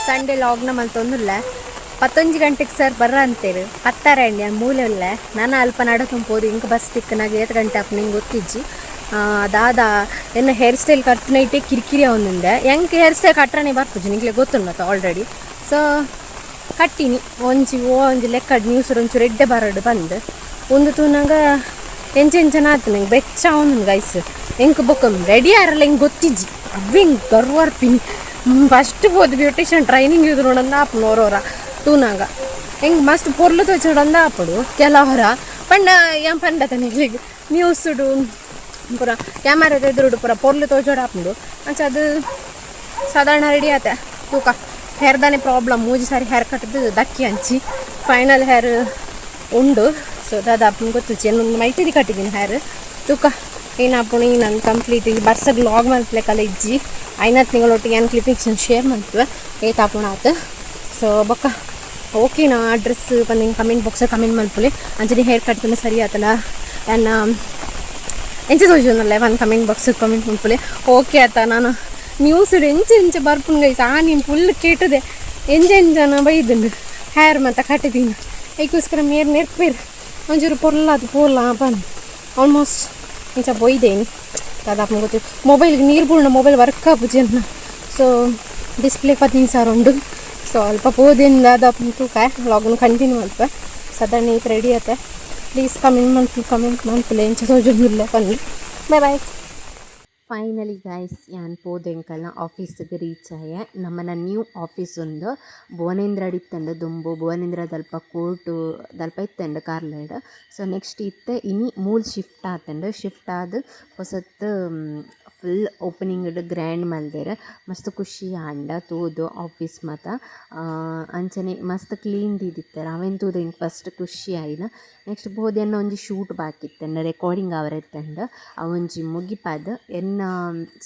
Sunday ಲಾಗ್ನ ಮಲ್ತೊಂದುಲ್ಲ. 11 ಗಂಟೆಗೆ sir ಬರ್ರ ಅಂತೇರು. ಪತ್ತಾರೆ ಅಂಡಿ ಮೂಲೆ ಉಲ್ಲ. ನಾನು ಅಲ್ಪ ನಡತೊಂದು ಇಂಕ್ ಬಸ್ ತಿಕ್ಕನಾಗ ಏತ್ ಗಂಟೆ ಆಪುಂಡು ನಿಂಗೆ ಗೊತ್ತಿಜ್ಜಿ. ದಾದ ಎನ್ನ ಹೇರ್ ಸ್ಟೈಲ್ ಕಟ್ನೈಟೆ ಕಿರಿಕಿರಿ ಅವನಿಂದ ಎಂಕ್ ಹೇರ್ ಸ್ಟೈಲ್ ಕಟ್ರನೆ ಬರ್ಪುಜಿ ನಿಂಗ್ಲೆ ಗೊತ್ತುಂಡು ಆಲ್ರೆಡಿ. ಸೊ ಕಟ್ಟಿನಿ ಒಂಜಿ ಓ ಒಂಜಿ ಲೆಕ್ಕ ನ್ಯೂಸ್ ಒಂಚೂರು ಎಡ್ಡೆ ಬರಡು ಬಂದು ಒಂದು ತೂನಾಗ ಎಂಚ ಎಂಚನ ಆತು ನಂಗೆ ಬೆಚ್ಚ ಅವನು ಗೈಸ್. ಎಂಕ್ ಬೊಕ್ಕ ರೆಡಿ ಆರಲ್ಲ ಹಿಂಗೆ ಗೊತ್ತಿಜ್ಜಿ. ಅವ್ವೆ ಹಿಂಗೆ ಗರ್ವರ್ಪಿನಿ ಫಸ್ಟ್ ಪೋದು ಬ್ಯೂಟಿಷಿಯನ್ ಟ್ರೈನಿಂಗ್ ಇದು ನೋಡಂದ ಆಪುಂಡು ಓರೋರ ತೂನಾಗ ಹೆಂಗೆ ಮಸ್ತ್ ಪೊರ್ಲು ತೋಚೋಡಂದ ಆಪುಡು ಕೆಲವರ ಪಂಡ ಏನ್ ಪಂಡ ತನಿಗ್ಲಿಗ್ ನ್ಯೂಸುಡು ಪೂರ ಕ್ಯಾಮರಾದ ಎದುರುಡು ಪೂರ ಪೊರ್ಲು ತೋಚೋಡು ಆಪುಂಡು. ಅಂಚ ಅದು ಸಾಧಾರಣ ರೆಡಿ ಆತ ತೂಕ ಹೇರ್ದಾನೆ ಪ್ರಾಬ್ಲಮ್. ಮೂಜಿ ಸಾರಿ ಹೇರ್ ಕಟ್ದು ದಕ್ಕಿ ಹಂಚಿ ಫೈನಲ್ ಹೇರ್ ಉಂಡು. ಸೊ ದಾದ ಅಪ್ಪನ ಗೊತ್ತು ಒಂದು ಮೈತಿದಿ ಕಟ್ಟಿದ್ದೀನಿ ಹೇರ್ ತೂಕ ಏನಾಪುಣಿ ನಾನು ಕಂಪ್ಲೀಟ್ ಈ ಬರ್ಸಗ್ ಲಾಗ್ ಮಲ್ಪಲೆಕಲ್ಲ ಇಜ್ಜಿ. ಐನತ್ ತಿಂಗಳೊಟ್ಟಿಗೆ ಏನು ಕ್ಲಿಪ್ಪಿಂಗ್ಸ್ ಶೇರ್ ಮಾಡ್ತೇವೆ ಏತಾಪುಣ ಆತು. ಸೊ ಬೊಕ್ಕ ಓಕೆನಾ ಡ್ರೆಸ್ ಬಂದು ಕಮೆಂಟ್ ಬಾಕ್ಸ್ ಕಮೆಂಟ್ ಮಲ್ಪುಲೆ. ಅಂಚನೆ ಹೇರ್ ಕಟ್ ಸರಿ ಆತಲ್ಲ ಎನ್ನ ಎಂಚ ತೋಜೊಂದುಲ್ಲೆ ಒಂದು ಕಮೆಂಟ್ ಬಾಕ್ಸ್ ಕಮೆಂಟ್ ಮಲ್ಪುಲೆ. ಓಕೆ ಆತ. ನಾನು ನ್ಯೂಸ್ ಎಂಚ ಎಂಚ ಬರ್ಪುಂಡು ಗೈಸ್. ಆ ನೀನು ಫುಲ್ ಕೇಟದೆ ಎಂಚ ಎಂಚನ ಬೈದುಂಡು ಹೇರ್ ಮತ್ತೆ ಕಟ್ಟಿದ್ದೀನಿ. ಐಕೋಸ್ಕರ ಮೇರ್ ನೆರ್ಪೇರು ಒಂಚೂರು ಪೊರ್ಲಾದು ಪೋರ್ಲ ಪಂದ್ ಆಲ್ಮೋಸ್ಟ್ ಇಂಚ ಬೊಯ್ದೇನಿ. ದಾದಾಪುಂಡು ಗೊತ್ತು ಮೊಬೈಲ್ಗೆ ನೀರು ಬೂರ್ಣ ಮೊಬೈಲ್ ವರ್ಕ್ ಆಪುಜಿ ಅನ್ನ. ಸೊ ಡಿಸ್ಪ್ಲೇ 15,000 ಉಂಡು. ಸೊ ಅಲ್ಪ ಪೋದೇನು ದಾದಾಪುಂಡು ತೂಕ ವ್ಲಾಗ್ನು ಕಂಟಿನ್ಯೂ ಮಲ್ಪ. ಸಾಧಾರಣ ಈತ ರೆಡಿ ಆತ. ಪ್ಲೀಸ್ ಕಮೆಂಟ್ ಮಲ್ಪು, ಕಮೆಂಟ್ ಮಲ್ಪುಲೆ ಎಂಚ ತೋಜೊಂದುಲ್ಲೆ ಪನ್ನಿ. Boy boy. ಫೈನಲಿ ಗೈಸ್, ಯಾನ್ ಪೋದು ಎಂಕಲ್ನ ಆಫೀಸ್ಗೆ ರೀಚ್ ಆಯೆ. ನಮ್ಮನ ನ್ಯೂ ಆಫೀಸ್ ಒಂದು ಭುವನೇಂದ್ರ ಇತ್ತಂಡು. ದುಂಬು ಭುವನೇಂದ್ರ ದಲ್ಪ ಕೋರ್ಟು ದಲ್ಪ ಇತ್ತಂಡು ಕಾರ್ಲಡ್. ಸೊ ನೆಕ್ಸ್ಟ್ ಇತ್ತೆ ಇನಿ ಮೂಲ್ ಶಿಫ್ಟ್ ಆತಂಡು. ಶಿಫ್ಟ್ ಆದ್ ಪೊಸತ್ ಫುಲ್ ಓಪನಿಂಗ್ ಗ್ರ್ಯಾಂಡ್ ಮಲ್ದೆರ್. ಮಸ್ತ್ ಖುಷಿ ಆಂಡ ತೂದು ಆಫೀಸ್ ಮಾತ. ಅಂಚನೆ ಮಸ್ತ್ ಕ್ಲೀನ್ ದೀದಿತ್ತೆರ್. ಅವೆನ್ ತೂದು ಎಂಕ್ ಫಸ್ಟ್ ಖುಷಿ ಆಯಿನ. ನೆಕ್ಸ್ಟ್ ಪೋದು ಎನ್ನ ಒಂಜಿ ಶೂಟ್ ಬಾಕಿ ಇತ್ತಂಡ್, ರೆಕಾರ್ಡಿಂಗ್ ಆವರೆ ಇತ್ತಂಡ್. ಅವೊಂಜಿ ಮುಗಿಪಾದ್ ಎನ್ನ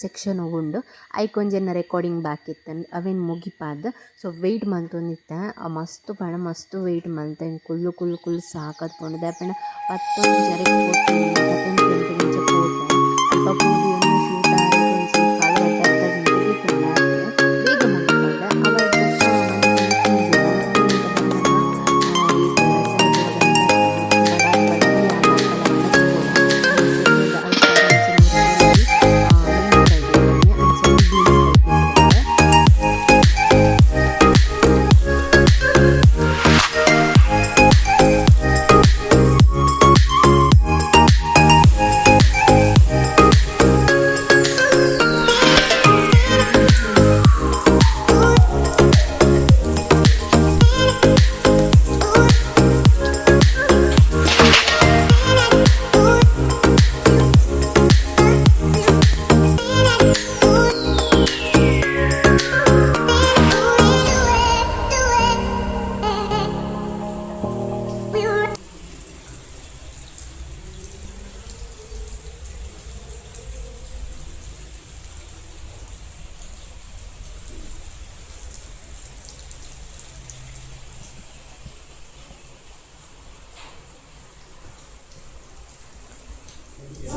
ಸೆಕ್ಷನ್ ಉಂಡು, ಐಕ್ ಒಂಜಿ ಎನ್ನ ರೆಕಾರ್ಡಿಂಗ್ ಬಾಕಿ ಇತ್ತಂಡ್, ಅವೆನ್ ಮುಗಿಪಾದ್. ಸೊ ವೆಯ್ಟ್ ಮಲ್ತೊಂದಿತ್ತೆ. ಮಸ್ತ್ ಪಂಡ ಮಸ್ತ್ ವೆಯ್ಟ್ ಮಲ್ತೆ. ಕುಲ್ಲು ಕುಲ್ಲು ಕುಲ್ಲು ಸಾಕಾದ್ ಪೋಂಡು. ದಾಯೆ ಪಂಡ ಪತ್ತೊಂಜರೆಗ್ ಪೋತೆ, 11 ಗಂಟೆಗ್ ಇಂಚ ಪೋತೆ. ಅಲ್ಪ ಪೋದು ಎನ್ನ ಶೂಟ್ ಆದ್ ಒಂಜಿ ಕಾಲ್ ಗಂಟೆ ಅರ್ಧ ಗಂಟೆ ಗೆತೊಂಡೆ ಆತೆ. ಬೇಗ ಮುಗಿಪಾದೆ.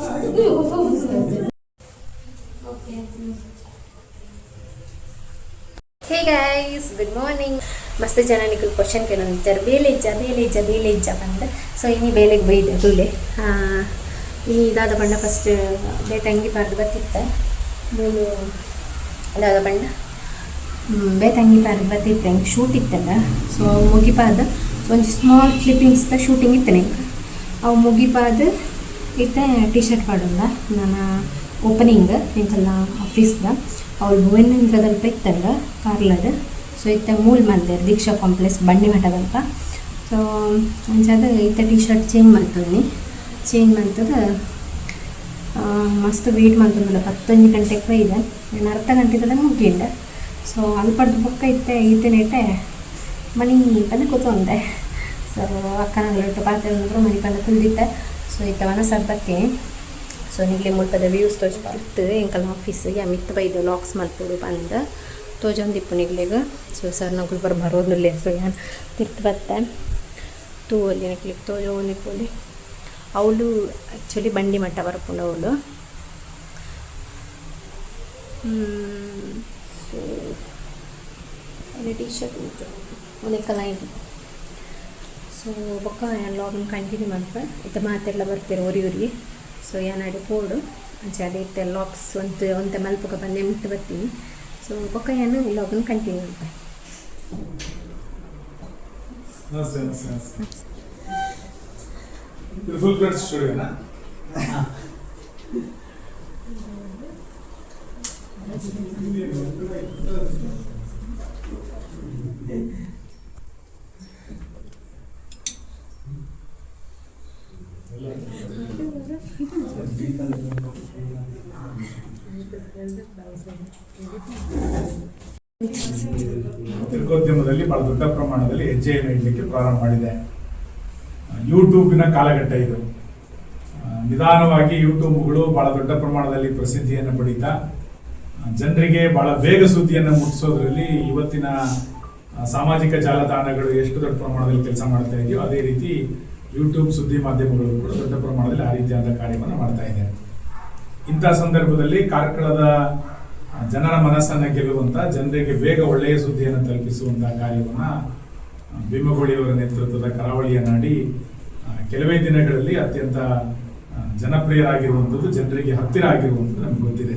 ಅವೆಡ್ ಬೊಕ್ಕ ಮಸ್ತ್ hey guys, good morning. ಮಸ್ತ್ ಜನ ನಿಕುಲು ಕ್ವಶನ್ ಕೇಳೊಂದಿತ್ತೆರ್, ಬೇಲೆ ಇಜ್ಜ, ಬೇಲೆ ಇಜ್ಜ, ಬೇಲೆ ಇಜ್ಜ ಪಂದ್. ಸೊ ಇನಿ ಬೇಲೆಗ್ ಬೈದೆ ತೂಲೆ. ಇನಿ ದಾದ ಪಂಡ ಫಸ್ಟ್ ಬೇತೆ ಅಂಗಿ ಪಾರ್ದ್ ಬತ್ತಿತ್ತೆ. ಮೂಲು ದಾದ ಪಂಡ ಬೇತೆ ಅಂಗಿ ಪಾರ್ದ್ ಬತ್ತಿತ್ತೆ. ಎಂಕ್ ಶೂಟ್ ಇತ್ತಲ್ಲ, ಸೊ ಅವು ಮುಗಿಪಾದ್ ಒಂಜಿ ಸ್ಮಾಲ್ ಕ್ಲಿಪ್ಪಿಂಗ್ಸ್ದ ಶೂಟಿಂಗ್ ಇತ್ತನೆ ಎಂಕ್. ಅವು ಮುಗಿಪಾದ್ ಇತ್ತೆ ಟಿ ಶರ್ಟ್ ಪಾಡೊಂದ. ನನ್ನ ಓಪನಿಂಗ್ ಎಂಕಲ್ನ ಆಫೀಸ್ದ. ಅವಳು ಭುವನೇಂದ್ರದಲ್ಪ ಇತ್ತಂಡ ಕಾರ್ಲಡ್. ಸೊ ಇತ್ತೆ ಮೂಲ್ ಮಲ್ದೆರ್ ದೀಕ್ಷಾ ಕಾಂಪ್ಲೆಕ್ಸ್ ಬಂಡಿ ಮಠದಲ್ಪ. ಸೊ ಅಂಚಾದ್ ಇತ್ತೆ ಟಿ ಶರ್ಟ್ ಚೇಂಜ್ ಮಲ್ತೊಂದಿ. ಚೇಂಜ್ ಮಲ್ತದ ಮಸ್ತ್ ವೆಯ್ಟ್ ಮಲ್ತೊಂದುಲ್ಲ. 11 ಗಂಟೆಗೆ ಬೈದೆ ನಾನು, ಅರ್ಧ ಗಂಟೆದಲ್ಲ ಮುಗಿಂಡ. ಸೊ ಅಲ್ಪಡ್ದು ಬೊಕ್ಕ ಇತ್ತೆ ಈತನೇಟೆ ಮನಿ ಪಂದ್ ಕೂತೊಂದೆ. ಸೊ ಅಕ್ಕನಗ್ಲೊಟ್ಟು ಪಾತೆರೊಂದು ಮನಿ ಪಂದ್ ಕುಲ್ದಿತ್ತೆ. ಸೊ ಇತ್ತೆ ವನಸಾದ್ ಬತ್ತೀನಿ. ಸೊ ನಿಗ್ಲೆ ಮುಲ್ಪದ ವ್ಯೂಸ್ ತೋಜ್ಪಾರ್ತು. ಎಂಕಲ್ನ ಆಫೀಸ್ ಯಾ ಮಿತ್ತ್ ಬೈದು ಲಾಕ್ಸ್ ಮಲ್ಪೊಡು ಪಂದ್ ತೋಜೊಂದಿಪ್ಪು ನಿಗ್ಲೆಗ್. ಸೊ ಸರ್ ನಕುಲು ಪೂರ ಬರೋದುಲ್ಲೆ. ಸೊ ಯಾನ್ ತಿರ್ತ್ ಬತ್ತೆ. ತೂವೊಲಿ, ನಿಕ್ಲೆಗ್ ತೋಜೊಂದಿಪ್ಪೊಲಿ. ಅವಳು ಆ್ಯಕ್ಚುಲಿ ಬಂಡಿ ಮಟ್ಟ ಬರ್ಪುಂಡು ಅವಳು. ಸೊ T shirt ಇತ್ತು ಒಂದೆಕ್ಕ ಲೈನ್. ಸೊ ಬೊಕ್ಕ ಲಾಗನ್ ಕಂಟಿನ್ಯೂ ಮನ್ಪ ಇತ್ತೆ ಮಾತೆರ್ಲ ಬರ್ಪೆರ್ ಒರಿ ಒರಿ. ಸೊ ಯಾನ್ ಪೋಡು ಅಂಚ ಅದೇ ಇತ್ತೆ ಲಾಕ್ಸ್ ಒಂತೆ ಒಂತೆ ಮಲ್ಪುಗ ಬಂದೆ ಮಿತ್ತ್ ಬತ್ತೀನಿ. ಸೊ ಬೊಕ್ಕ ಯಾನ್ ಲಾಗನ್ ಕಂಟಿನ್ಯೂ ಮಲ್ಪೆ. ನಮಸ್ತೆ, ನಮಸ್ತೆ, ನಮಸ್ತೆ. ಇದು ಫುಲ್ ಪ್ಲೇಟ್ ಸ್ಟುಡಿಯೋನಾ? ಪತ್ರಿಕೋದ್ಯಮದಲ್ಲಿ ಬಹಳ ದೊಡ್ಡ ಪ್ರಮಾಣದಲ್ಲಿ ಹೆಜ್ಜೆಯನ್ನು ಇಡಲಿಕ್ಕೆ ಪ್ರಾರಂಭ ಮಾಡಿದೆ. ಯೂಟ್ಯೂಬಿನ ಕಾಲಘಟ್ಟ ಇದು. ನಿಧಾನವಾಗಿ ಯೂಟ್ಯೂಬ್ಗಳು ಬಹಳ ದೊಡ್ಡ ಪ್ರಮಾಣದಲ್ಲಿ ಪ್ರಸಿದ್ಧಿಯನ್ನು ಪಡೀತಾ, ಜನರಿಗೆ ಬಹಳ ಬೇಗ ಸುದ್ದಿಯನ್ನು ಮುಟ್ಟಿಸೋದ್ರಲ್ಲಿ ಇವತ್ತಿನ ಸಾಮಾಜಿಕ ಜಾಲತಾಣಗಳು ಎಷ್ಟು ದೊಡ್ಡ ಪ್ರಮಾಣದಲ್ಲಿ ಕೆಲಸ ಮಾಡ್ತಾ ಇದೆಯೋ, ಅದೇ ರೀತಿ ಯೂಟ್ಯೂಬ್ ಸುದ್ದಿ ಮಾಧ್ಯಮಗಳು ಕೂಡ ದೊಡ್ಡ ಪ್ರಮಾಣದಲ್ಲಿ ಆ ರೀತಿಯಾದ ಕಾರ್ಯವನ್ನು ಮಾಡ್ತಾ ಇದೆ. ಇಂಥ ಸಂದರ್ಭದಲ್ಲಿ ಕಾರ್ಕಳದ ಜನರ ಮನಸ್ಸನ್ನು ಗೆಲ್ಲುವಂತ, ಜನರಿಗೆ ಬೇಗ ಒಳ್ಳೆಯ ಸುದ್ದಿಯನ್ನು ತಲುಪಿಸುವಂತಹ ಕಾರ್ಯವನ್ನ ಭೀಮಗೋಳಿಯವರ ನೇತೃತ್ವದ ಕರಾವಳಿಯ ನಾಡಿ ಕೆಲವೇ ದಿನಗಳಲ್ಲಿ ಅತ್ಯಂತ ಜನಪ್ರಿಯರಾಗಿರುವಂಥದ್ದು, ಜನರಿಗೆ ಹತ್ತಿರ ಆಗಿರುವಂಥದ್ದು ನಮ್ಗೆ ಗೊತ್ತಿದೆ.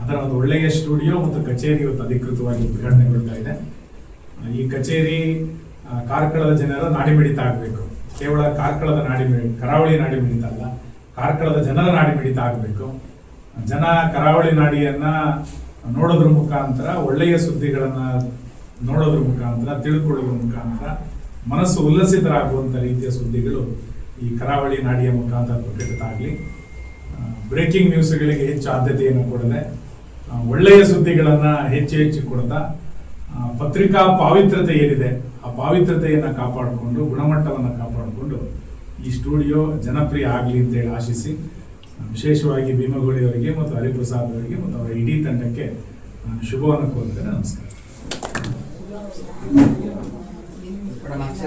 ಅದರ ಒಂದು ಒಳ್ಳೆಯ ಸ್ಟುಡಿಯೋ ಮತ್ತು ಕಚೇರಿ ಇವತ್ತು ಅಧಿಕೃತವಾಗಿ ಉದ್ಘಾಟನೆಗೊಳ್ತಾ ಇದೆ. ಈ ಕಚೇರಿ ಕಾರ್ಕಳದ ಜನರ ನಾಡಿಮಿಡಿತ ಆಗಬೇಕು. ಕೇವಲ ಕಾರ್ಕಳದ ಕರಾವಳಿ ನಾಡಿಮಿಡಿತ ಅಲ್ಲ, ಕಾರ್ಕಳದ ಜನರ ನಾಡಿಮಿಡಿತ ಆಗಬೇಕು. ಜನ ಕರಾವಳಿ ನಾಡಿಯನ್ನ ನೋಡೋದ್ರ ಮುಖಾಂತರ, ಒಳ್ಳೆಯ ಸುದ್ದಿಗಳನ್ನ ನೋಡೋದ್ರ ಮುಖಾಂತರ, ತಿಳ್ಕೊಳ್ಳೋದ್ರ ಮುಖಾಂತರ ಮನಸ್ಸು ಉಲ್ಲಸಿತರಾಗುವಂಥ ರೀತಿಯ ಸುದ್ದಿಗಳು ಈ ಕರಾವಳಿ ನಾಡಿಯ ಮುಖಾಂತರ ಪ್ರಕಟಿತ ಆಗಲಿ. ಬ್ರೇಕಿಂಗ್ ನ್ಯೂಸ್ಗಳಿಗೆ ಹೆಚ್ಚು ಆದ್ಯತೆಯನ್ನು ಕೊಡದೆ, ಒಳ್ಳೆಯ ಸುದ್ದಿಗಳನ್ನು ಹೆಚ್ಚು ಹೆಚ್ಚು ಕೊಡ್ತಾ, ಪತ್ರಿಕಾ ಪಾವಿತ್ರತೆ ಏನಿದೆ ಆ ಪಾವಿತ್ರತೆಯನ್ನು ಕಾಪಾಡಿಕೊಂಡು, ಗುಣಮಟ್ಟವನ್ನು ಕಾಪಾಡಿಕೊಂಡು ಈ ಸ್ಟುಡಿಯೋ ಜನಪ್ರಿಯ ಆಗಲಿ ಅಂತೇಳಿ ಆಶಿಸಿ, ವಿಶೇಷವಾಗಿ ಭೀಮಗೋಳಿ ಅವರಿಗೆ ಮತ್ತು ಹರಿಪ್ರಸಾದ್ ಅವರಿಗೆ ಮತ್ತು ಅವರ ಇಡೀ ತಂಡಕ್ಕೆ ನಾನು ಶುಭವನ್ನು ಕೋರ್ತೇನೆ. ನಮಸ್ಕಾರ. ಸಾಮಾನ್ಯ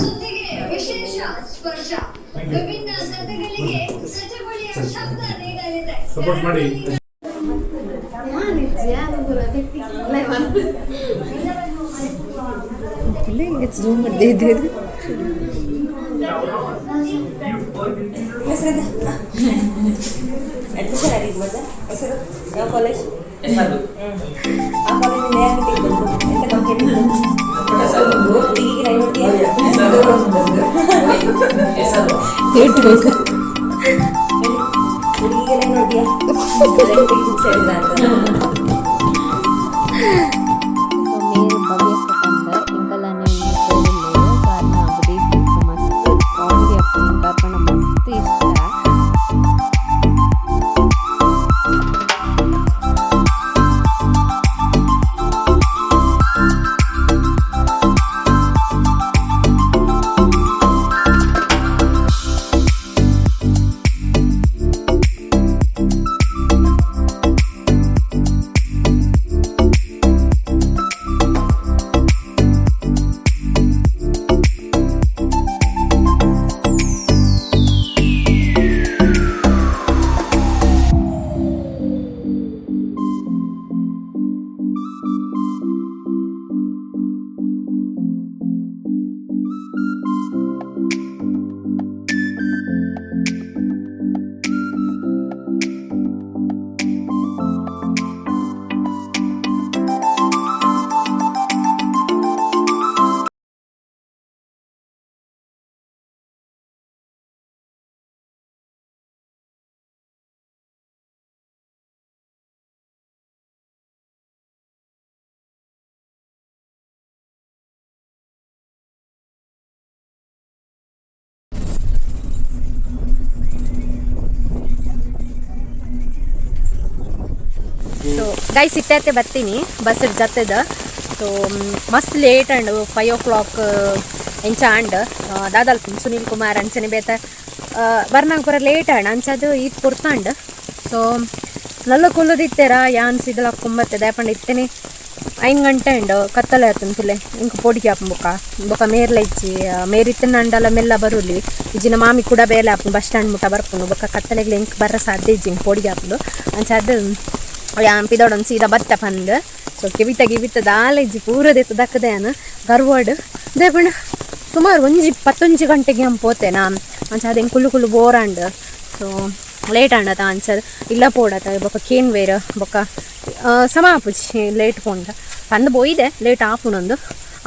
ಸುದ್ದಿಗೆ ವಿಶೇಷ ಸ್ಪರ್ಶ, ವಿಭಿನ್ನ ಕಥೆಗಳಿಗೆ ಸಜಗುಳಿಯ ಶಬ್ದ ನೀಡಲಿದೆ. ಸಪೋರ್ಟ್ ಮಾಡಿ. ಝೂಮ್ ಮಾಡಿದೆ ಇದ್ದೀರಿ. ಅಡ್ಮಿಷನ್ ಆಗಿದ್ದು ಮತ್ತೆ ಹೆಸರು, ಯಾವ ಕಾಲೇಜ್? ಆ ಕಾಲೇಜಿಂದ ಯಾಕೆ ಬಂತು? ಎಂತ ಕಂಪನಿ? ಹುಡುಗಿಗೆ ಲೈನ್ ಹೊಡ್ತೀಯಾ? ಹುಡುಗಿಗೆ ಲೈನ್ ಹೊಡ್ತೀಯಾ? ಇಲ್ಲ ಅಂತ. ಸೊ ಮೇರ್ ಭವ್ಯಕ್ಕ ಪಂದ್ ಎಂಕಲ್ಲಾನೆ ಪೋದುಲ್ಲೆರ್. ಸೊ ಅರ್ನ ಅಪ್ಡೇಟ್ ಮಸ್ತ್ ಕಾಮಿಡಿ ಆಪುಂಡು. ಎಂಕ್ ಆರ್ ಪಂಡ ಮಸ್ತ್ ಇಷ್ಟ. ಸೊ ಗೈಸ್, ಇತ್ತೆ ಬರ್ತೀನಿ ಬಸ್ ಜತ್ತದ. ಸೊ ಮಸ್ತ್ late and 5 O clock ಎಂಚ ಅಂಡ್ ದಾದಲ್ ಸುನೀಲ್ ಕುಮಾರ್ ಅಂಚನೆ ಬೇತ ಬರ್ನಂಗೆ ಪೂರ ಲೇಟ್ ಆಂಡ್ ಅಂಚದು ಈತ್ ಪೊರ್ತಾಂಡ್. ಸೊ ನಲ್ಲ ಕುಲ್ಲುದಿತ್ತೆರ ಯಾನ್ ಸಿದಲ ಕುಂಬತ್ತೆ ದಾಪಂಡ ಇತ್ತೇನೆ. 5 ಗಂಟೆ ಉಂಡು ಕತ್ತಲೆ ಆತನ್ ತುಲೆ ಇಂಕ ಪೊಡಿಗೆ ಆಪುಂಡು ಬೊಕ ಬೊಕ ಮೇರ್ಲ ಇಜ್ಜಿ ಮೇರಿತ್ತಿನ ಅಂಡಲ ಮೆಲ್ಲ ಬರುಲಿ ಇಜ್ಜಿನ ಮಾಮಿ ಕೂಡ ಬೇಲೆ ಆಪುಂಡು ಬಸ್ ಸ್ಟ್ಯಾಂಡ್ ಮುಟ್ಟ ಬರ್ಪುಂಡು ಬೊಕ ಕತ್ತಲೆಗ್ಲ ಇಂಕ್ ಬರ್ರ ಸಾಧ್ಯ ಇಜ್ಜಿ ಇಂಕ್ ಪೊಡಿಗೆ ಆಪುಂಡು ಅಂಚಾದ್ ಯಾನ್ ಪಿದೋಡೊಂದು ಸೀದಾ ಬತ್ತ ಪಂದ್ ಸೊ ಕೆಬಿತ ಗಿಬಿತ ದಾಲ ಇಜ್ಜಿ ಪೂರ ದೆತ್ತು ದಕ್ಕದೆ ಯಾನ್ ಗರ್ವಡ್ ದೇಪಂಡ ಸುಮಾರು ಒಂಜಿ 11 ಗಂಟೆಗೆ ಯಾನ್ ಪೋತೆನಾ ಅಂಚಾದ್ ಎಂಕ್ ಕುಲ್ಲು ಕುಲ್ಲು ಬೋರಾಂಡ್ ಸೊ ಲೇಟ್ ಆಂಡತ ಅಂಚಾದ್ ಇಲ್ಲ ಪೋಡತ ಬೊಕ ಕೇನ್ ವೇರ್ ಬೊಕ ಸಮ ಆಪುಜಿ ಲೇಟ್ ಪೋಂಡ ಪಂದ್ ಪೋಯಿದೆ ಲೇಟ್ ಆಪುಂಡೊಂದು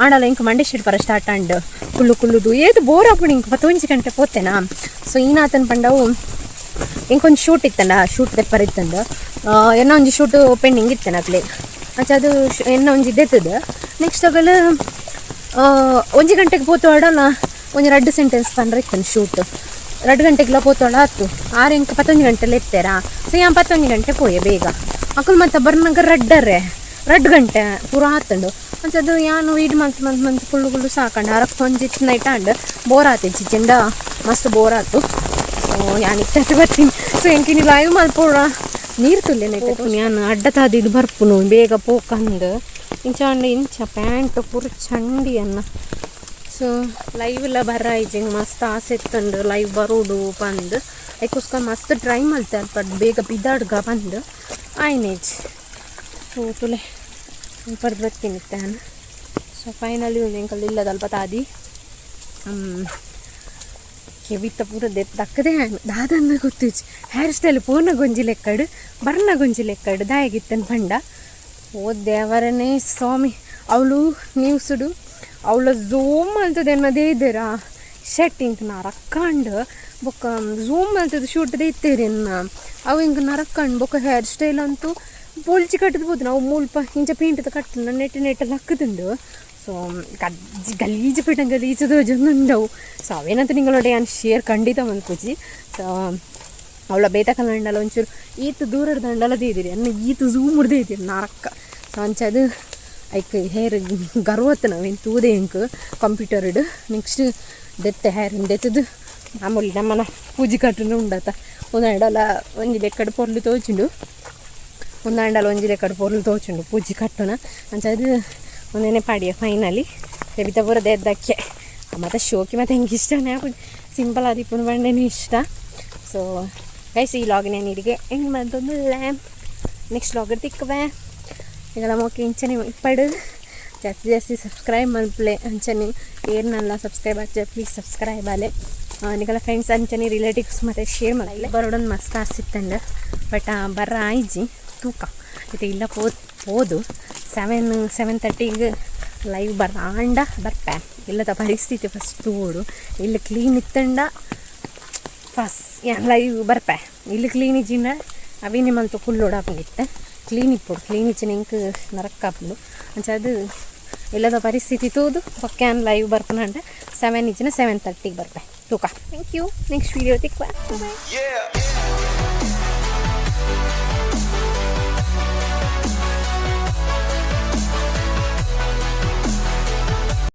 ಆಂಡಲ ಇಂಕ್ ಮಂಡೇಶ್ವರ ಪರ ಸ್ಟಾರ್ಟ್ ಆಂಡ್ ಕುಲ್ಲು ಕುಲ್ಲುದು ಏತ್ ಬೋರ್ ಆಪುಂಡು ಇಂಕ್ 11 ಗಂಟೆ ಪೋತೆನಾ ಸೊ ಈನಾತನ್ ಪಂಡವು ಇಂಕೊಂಜಿ ಶೂಟ್ ಇತ್ತಂಡ ಶೂಟ್ ಪೇಪರ್ ಇತ್ತಂದು ಎನ್ನ ಒಂಜಿ ಶೂಟ್ ಪೆಂಡಿಂಗ್ ಇತ್ತೇನೆ ಅಕ್ಲೆ ಅಂಚ ಅದು ಎನ್ನ ಒಂಜಿ ದೆತ್ತದ ನೆಕ್ಸ್ಟ್ ಅಗಲ 1 ಗಂಟೆಗೆ ಪೋತೋಡಲ ಒಂಜಿ 2 ಸೆಂಟೆನ್ಸ್ ಪಂಡ್ರೆ ಇತ್ತಂದು ಶೂಟ್ 2 ಗಂಟೆಗೆಲ್ಲ ಪೋತೋಡ ಆತು 6 ಇಂಕ್ 11 ಗಂಟೆಲ್ಲ ಎತ್ತೇರಾ ಸೊ ಯಾನ್ 11 ಗಂಟೆ ಪೋಯೆ ಬೇಗ ಅಕುಲು ಮತ್ತೆ ಬರ್ನಗ ರಡ್ಡರೆ 2 ಗಂಟೆ ಪೂರ ಆತಂಡು ಅಂಚದು ಯಾನು ವೀಡ್ ಮಂತ್ ಮಂತ್ ಮಂತ್ ಕುಲ್ಲು ಕುಲ್ಲು ಸಾಕಂಡು ಅರಕ್ ಒಂಜಿ ನೈಟ್ ಆಂಡ್ ಬೋರ್ ಆತು ಚಿಂಡ ಮಸ್ತ್ ಬೋರ್ ಆತು ಸೊ ಯಾನ್ ಇತ್ತ ಬರ್ತೀನಿ ಸೊ ಎಂಕಿನಿ ಲೈವ್ ಮಲ್ಪೋಡ ನೀರು ತುಲ್ಲೇನೆ ಯಾನು ಅಡ್ಡ ತಾದಿಡ್ ಬರ್ಪುನು ಬೇಗ ಪೋಕಂದು ಇಂಚ ಅಂಡ ಇಂಚ ಪ್ಯಾಂಟ್ ಪೂರ ಚಂಡಿ ಅನ್ನ ಸೊ ಲೈವ್ ಎಲ್ಲ ಬರ್ರ ಇಜ್ಜಿಂಗ್ ಮಸ್ತ್ ಆಸೆ ಇತ್ತಂಡು ಲೈವ್ ಬರೋಡು ಪಂದ್ ಅದಕ್ಕೋಸ್ಕರ ಮಸ್ತ್ ಟ್ರೈ ಮಲ್ತೆ ಬಟ್ ಬೇಗ ಬಿದ್ದಾಡ್ಗ ಬಂದು ಆಯ್ನೇಜ್ ಸೊ ತುಲೆ ಪರ್ದು ಬರ್ತೀನಿ ನಾನು ಸೊ ಫೈನಲಿ ಒಂದು ಎಂಕಲ್ ಇಲ್ಲದಲ್ಪ ತಾದಿ ಕೆಬಿತ ಪೂರ ದಕ್ಕದೆ ದಾದನ್ನ ಗೊತ್ತಿಜ್ಜಿ ಹೇರ್ ಸ್ಟೈಲ್ ಪೂರ್ಣ ಗೊಂಜಿ ಲೆಕ್ಕಡು ಬರ್ನ ಗೊಂಜಿ ಲೆಕ್ಕಡು ದಾಯಗಿತ್ತನ್ ಪಂಡ ಓ ದೇವರನೇ ಸ್ವಾಮಿ ಅವಳು ನ್ಯೂಸುಡು ಅವಳ ಝೂಮ್ ಮಲ್ತದೆ ಅನ್ನೋದೇ ಇದ್ದೀರಾ ಶೆಟ್ ಇಂಕ್ ನರಕ್ಕಂಡು ಬೊಕ್ಕ ಝೂಮ್ ಮಲ್ತದ ಶೂಟ್ದೇ ಇತ್ತೀರಿ ಅವು ಹಿಂಗೆ ನರಕ್ಕಂಡು ಬೊಕ್ಕ ಹೇರ್ ಸ್ಟೈಲ್ ಅಂತೂ ಪೊಲ್ಚಿ ಕಟ್ಟದ್ಬೋದು ನಾವು ಮೂಲ್ಪ ಇಂಚ ಪೇಂಟದ ಕಟ್ಟು ನೆಟ್ಟು ನೆಟ್ಟು ಲಕ್ಕದುಂಡು ಸೊ ಗಜ್ಜಿ ಗಲೀಜು ಪೇಟ ಗಲೀಜು ತೋಜೊಂದುಂಡವು ಸೊ ಅವೇನಂತ ನಿಂಗಳೊಡೆ ನಾನು ಶೇರ್ ಖಂಡಿತ ಮಲ್ಪುಜಿ ಸೊ ಅವಳ ಬೇತ ಕಲ್ಲಂಡಲ ಒಂಚೂರು ಈತ ದೂರದ ದಂಡಲ ಇದ್ದೀರಿ ಅನ್ನ ಈತ ಝೂಮ್ ಹಿಡ್ದೇ ಇದ್ದೀರಿ ನರಕ್ಕ ಸೊ ಅಂಚದು ಐಕ್ ಹೇರ್ ಗರ್ವತ್ತು ನಾವೇನು ತೂದೆ ಇಂಕ್ ಕಂಪ್ಯೂಟರ್ ಇಡು ನೆಕ್ಸ್ಟ್ ದೆತ್ತೆ ಹೇರ್ ದೆತ್ತದು ಮಾಮೂಲಿ ನಮ್ಮನ ಪೂಜೆ ಕಟ್ಟುನ ಉಂಡತ ಒಂದಂಡಲ ಒಂಜಿ ಲೆಕ್ಕಡ್ ಪೊರ್ಲು ತೋಚುಂಡು ಒಂದಂಡಲ ಒಂಜಿ ಲೆಕ್ಕಡ್ ಪೊರ್ಲು ತೋಚುಂಡು ಪೂಜೆ ಕಟ್ಟುನ ಅಂಚದು ಒಂದೇನೆ ಪಾಡಿಯ ಫೈನಲಿ ಕೆಬಿತ ಪೂರ ದೆದ್ದಕ್ಕೆ ಮತ್ತು ಶೋಕಿ ಮತ್ತು ಹೆಂಗೆ ಇಷ್ಟನೇ ಸಿಂಪಲ್ ಆದಿಪ್ಪುನು ಬಂಡೇನೆ ಇಷ್ಟ ಸೊ ಗೈಸ್ ಈ ಲಾಗ್ ನಾನು ಇಲ್ಲಿಗೆ ಎಂಡ್ ಮಲ್ತೊಂದುಲ್ಲೆ ನೆಕ್ಸ್ಟ್ ಲಾಗ್ ತಿಕ್ಕವೆ ಈಗ ನಮ್ಮ ಇಂಚನೆ ಇಪ್ಪಡು ಜಾಸ್ತಿ ಜಾಸ್ತಿ ಸಬ್ಸ್ಕ್ರೈಬ್ ಮಲ್ಪಲೆ ಅಂಚನೆ ಏರ್ನಲ್ಲ ಸಬ್ಸ್ಕ್ರೈಬ್ ಆಗ್ತದೆ ಪ್ಲೀಸ್ ಸಬ್ಸ್ಕ್ರೈಬ್ ಆಲೆ ನಿಗಲ ಫ್ರೆಂಡ್ಸ್ ಅಂಚನೆ ರಿಲೇಟಿವ್ಸ್ ಮತ್ತು ಶೇರ್ ಮಾಡಲ್ಲ ಬರೋಡೊಂದು ಮಸ್ತ್ ಆಸಿತ್ತಂಡು ಬಟ್ ಬರ್ರ ಆಯ್ಜಿ ತೂಕ ಇದು ಇಲ್ಲ ಪೋದು 7:30 ಲೈವ್ ಬರ್ರಾಂಡ ಬರ್ಪೆ ಇಲ್ಲದ ಪರಿಸ್ಥಿತಿ ಫಸ್ಟ್ ತೋಡು ಇಲ್ಲಿ ಕ್ಲೀನ್ ಇತ್ತಂಡ ಫಸ್ಟ್ ಲೈವ್ ಬರ್ಪೆ ಇಲ್ಲಿ ಕ್ಲೀನ್ ಇಜ್ಜಿಂಡ ಅವಿ ನಿಮ್ಮಂತೂ ಕುಲ್ಲೋಡಾಪುಂಡಿತ್ತೆ ಕ್ಲೀನ್ ಇಪ್ಪೊಡು ಕ್ಲೀನ್ ಇಚ್ಚಿನ ಇಂಕ್ ನರಕ್ಕಾಪುಂಡು ಅಂಚ ಅದು ಇಲ್ಲದ ಪರಿಸ್ಥಿತಿ ತೋದು ಪಕ್ಯಾನ್ ಲೈವ್ ಬರ್ಪುನಂಡ 7 ಇಜ್ಜಿನ 7:30 ಬರ್ಪೆ ತೂಕ thank you next video ತಿಕ್ವ. Yeah.